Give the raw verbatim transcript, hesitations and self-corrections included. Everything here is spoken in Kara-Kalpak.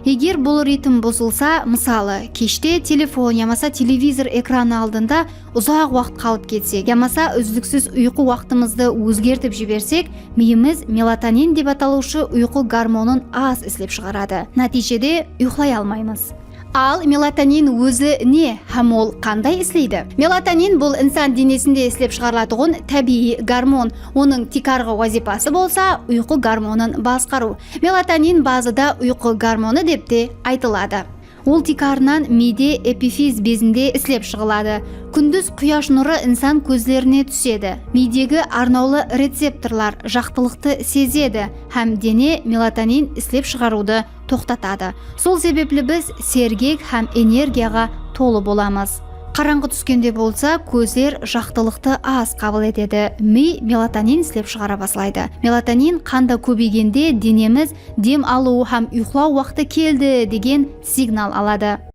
Eger bul ritm buzılsa, mısalı, keshte telefon yamasa televizor ekranı aldında uzaq waqıt qalıp ketsek, yamasa úzliksiz uyqı waqtımızdı ózgertip jibersek, miyimiz melatonin dep atalıwshı uyqı gormonın az islep shıǵaradı. Nátiyjede uyqılay almaymız. Al, melatonin ózi ne hám ol qanday isleydi? Melatonin bul insan denesinde islep shıǵarılatuǵın tábiyiy gormon. Onıń tiykarǵı wazıypası bolsa uyqı gormonın basqarıw. Melatonin bazıda uyqı gormonı dep te aytıladı. Ol tiykarınan miyde epifiz bezinde islep shıǵıladı. Kúndiz quyash nurı insan kózlerine túsedi. Miydegi arnawlı receptorlar jaqtılıqtı sezedi hám dene melatonin islep shıǵarıwdı toqtatadı. Sol sebepli biz sergek hám energiyaǵa tolı bolamız. Qarańǵı túskende bolsa, kózler jaqtılıqtı az qabıl etedi, miy melatonin islep shıǵara baslaydı. Melatonin qanda kóbeygende denemiz dem alıw hám uyqılaw waqtı keldi degen signal aladı.